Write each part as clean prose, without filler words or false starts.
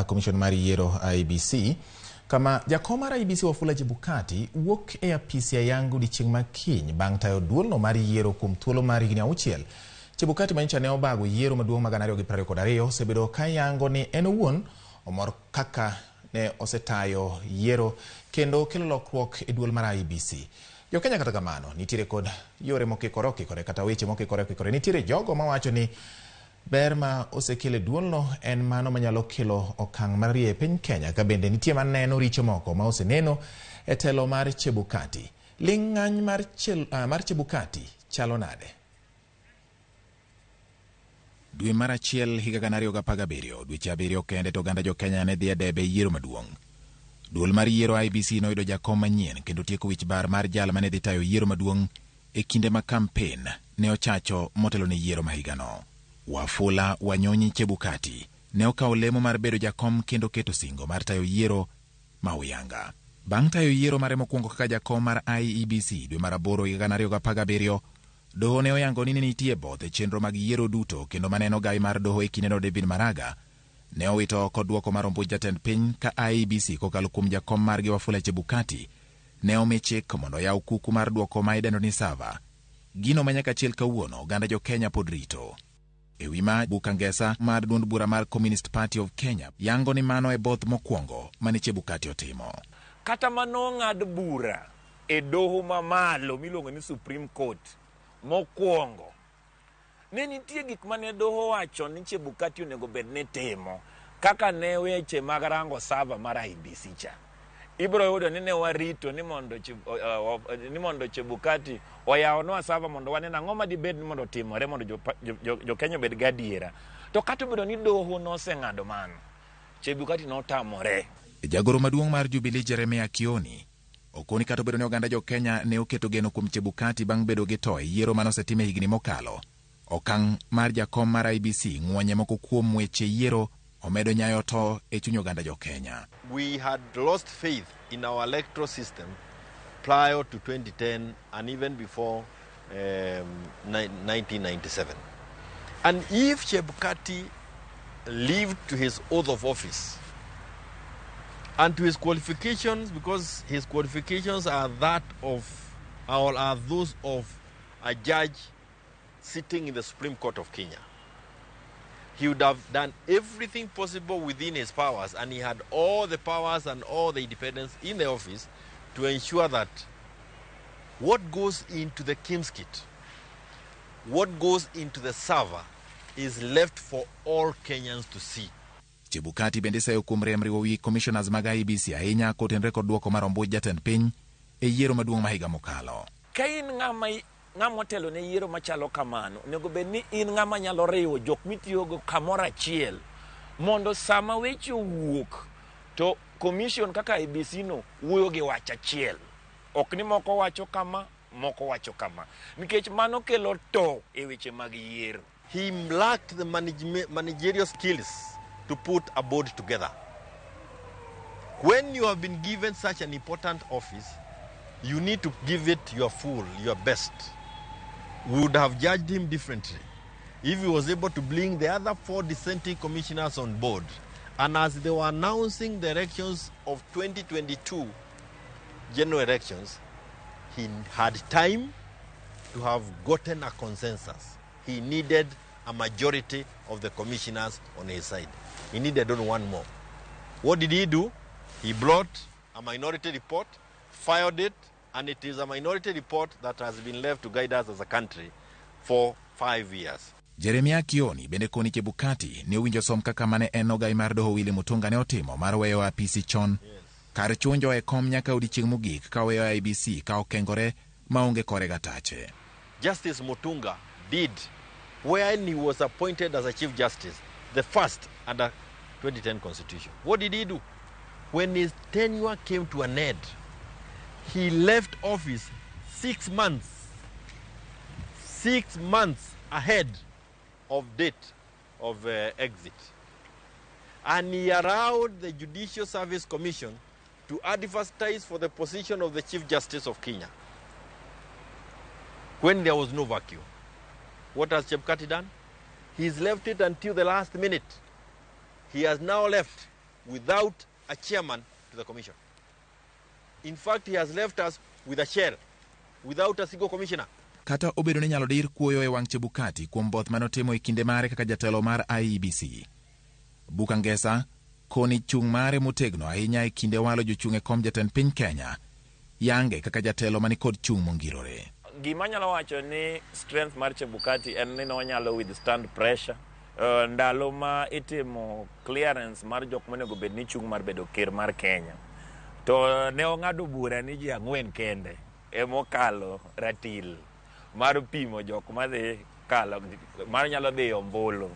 Commission mar yiero IEBC kama jakom mar IEBC Wafula Chebukati wuok e apisi ayanga odiechieng' ma kiny bang' tayo duolno mar yiero kuom thuolo mar higni auchiel. Chebukati manyocha ne obago yiero maduong' mag 2022 osebedo ka yango ni en owuon omor kaka ne osetayo yiero kendo kelo lokruok e duol mar IEBC. Jokenya kata kamano nitiere kod yore mokikore okikore kata weche mokikore okikore. Nitiere jogo mawacho ni ber ma osekelo e duolno en mano manyalo kelo okang' mar rie e piny Kenya ka bende nitie maneno richo moko ma oseneno e telo mar Chebukati. Ling' ng'any mar Chebukati chalo nade? Dwe mar achiel higa 2017, dweche abiriyo kende to oganda jo-Kenya ne dhi e debe yiero maduong'. Duol mar yiero IEBC noyudo jakom manyien kendo tieko wich bar mar jal mane dhi tayo yiero maduong' e kinde ma kampen ne ochacho motelo ne yiero ma higano. Wafula Wanyonyi Chebukati ne okawo lemo mar bedo jakom kendo keto singo mar tayo yiero ma uyanga. Bang' tayo yiero mare mokwongo kaka jakom mar IEBC dwe mar aboro higa 2017, doho ne oyango ni ne nitie both e chenro mag yiero duto kendo maneno gai mar doho e kindeno David Maraga ne owito oko duoko mar ombuch jatend piny ka IEBC kokalo kuom jakom margi Wafula Chebukati ne omi chik mondo oyaw kuku mar duoko ma idendo ni server. Gino ma nyaka chiel kawuono oganda jo Kenya pod rito. E wi ma, Buka Ngesa mar duond bura mar Communist Party of Kenya yango ni mano e both mokwongo mane Chebukati otimo. Kata manong'ad bura e doho mamalo miluongo ni Supreme Court mokwongo, ne nitie gik mane doho wacho ni Chebukati onego bed ni timo, kaka ne weche mag rango server mar IEBC cha. Ibiro yudo ni ne warito ni mondo Chebukati oyawnwa server mondo wane ang'o ma dibed ni mondo otimore mondo jo Kenya obed gadiera. To kata obedo ni doho noseng'ado mano, Chebukati notamore. Jagoro maduong' mar Jubilee Jeremiah Kioni okoni kata obedo ni oganda jo Kenya ne oketo geno kuom Chebukati bang' bedo gi to e yiero manosetim e higni mokalo, okang' mar jakom mar IEBC ng'wonye moko kuom weche yiero omedo nyayo to e chuny oganda jo Kenya. We had lost faith in our electoral system prior to 2010 and even before 1997. And if Chebukati lived to his oath of office and to his qualifications, because his qualifications are that of, or are those of a judge sitting in the Supreme Court of Kenya, he would have done everything possible within his powers, and he had all the powers and all the independence in the office to ensure that what goes into the KIEMS kit, what goes into the server, is left for all Kenyans to see. Chebukati bende iseyo kuom rem riwo wi commissioners mag IEBC ahinya kotenore kod duoko mar ombuch jatend piny e yiero maduong' ma higa mokalo. Ka in ng'ama otelo ne yiero machalo kamano, onego bed ni in ng'ama nyalo riwo jok mitiyogo kamoro achiel mondo sama weche owuok to commission kaka IEBC no wuoyo gi wach achiel. Ok ni moko wacho kama, moko wacho kama. Nikech mano kelo to e weche mag yiero. He lacked the managerial skills to put a board together. When you have been given such an important office, you need to give it your full, your best. We would have judged him differently if he was able to bring the other 4 dissenting commissioners on board. And as they were announcing the elections of 2022 general elections, he had time to have gotten a consensus. He needed a majority of the commissioners on his side. He needed only one more. What did he do? He brought a minority report, filed it, and it is a minority report that has been left to guide us as a country for 5 years. Jeremiah Kioni bende koni Chebukati ne owinjo som kaka mane en ogai mar doho Willy Mutunga ne otimo mar weyo apisi chon kar chunjo e kom nyaka odiechieng' mogik ka oweyo IEBC ka okengore maonge kore gatache. Justice Mutunga did when he was appointed as a Chief Justice, the first under 2010 Constitution. What did he do? When his tenure came to an end, he left office 6 months, 6 months ahead of date of exit. And he allowed the Judicial Service Commission to advertise for the position of the Chief Justice of Kenya when there was no vacuum. What has Chebukati done? He's left it until the last minute. He has now left without a chairman to the commission. In fact, he has left us with a shell, without a single commissioner. Kata obedo ni inyalo dir kuoyo e wang' Chebukati kuom both manotimo e kinde mare kaka jatelo mar IEBC. Bukangesa koni chung' mare motegno ahinya e kinde walo jochung' e kom jatend piny Kenya yange kaka jatelo manikod chung' mongirore. Gima anyalo wacho ni strength mar Chebukati en ni nonyalo withstand pressure. Ndalo ma itimo clearance mar jok monego bed ni chung' mar bedo ker mar Kenya, to ne ong'ado bura ni ji 4 kende emokalo ratil mar pimo jok madhi kalo mar nyalo dhi ombulu.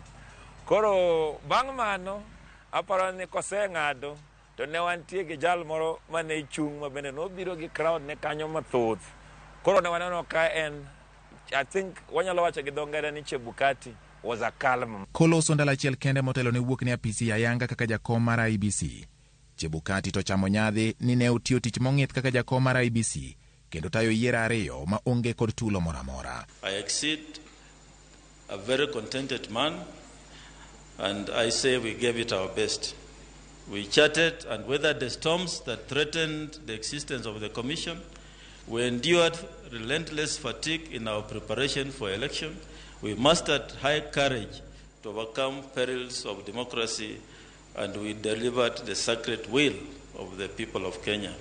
Koro bang' mano aparo ni koseng'ado to ne wantie gi jal moro mane chung' ma bende nobiro gi crowd ne kanyo mathoth. Koro ne waneno ka en, I think wanyalo wacho gi dho ngere ni Chebukati was a calm. Koloso ndalo achiel kende motelo ne wuok ne apisi ayanga kaka jakom mar IEBC. Chebukati to chamo nyadhi ni ne otiyo tich mong'ith kaka jakom mar IEBC kendo tayo yiero 2 ma onge kod tulo moro amora. I exceed a very contented man, and I say we gave it our best. We charted and weathered the storms that threatened the existence of the commission. We endured relentless fatigue in our preparation for election. We mustered high courage to overcome perils of democracy, and we delivered the sacred will of the people of Kenya.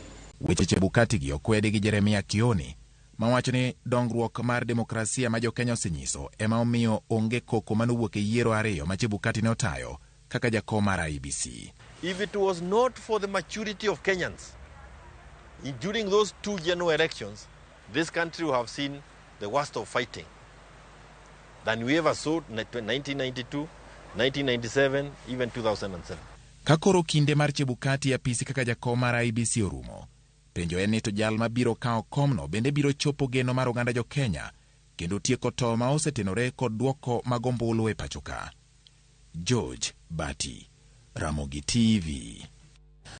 Weche Chebukati gi okwedi gi Jeremia Kioni mawacho ni dongruok mar demokrasia ma jo-Kenya osenyiso ema omiyo onge koko manowuok e yiero 2 ma Chebukati ne otayo kaka jakom mar IEBC. If it was not for the maturity of Kenyans during those 2 general elections, this country will have seen the worst of fighting than we ever saw in 1992, 1997, even 2007. Ka koro kinde mar Chebukati e apisi kaka jakom mar IEBC orumo, penjo en ni to jal mabiro kawo komno bende biro chopo geno mar oganda jo-Kenya kendo tieko to ma osetenore kod dwoko mag ombulu e pacho ka. George Bati, Ramogi TV.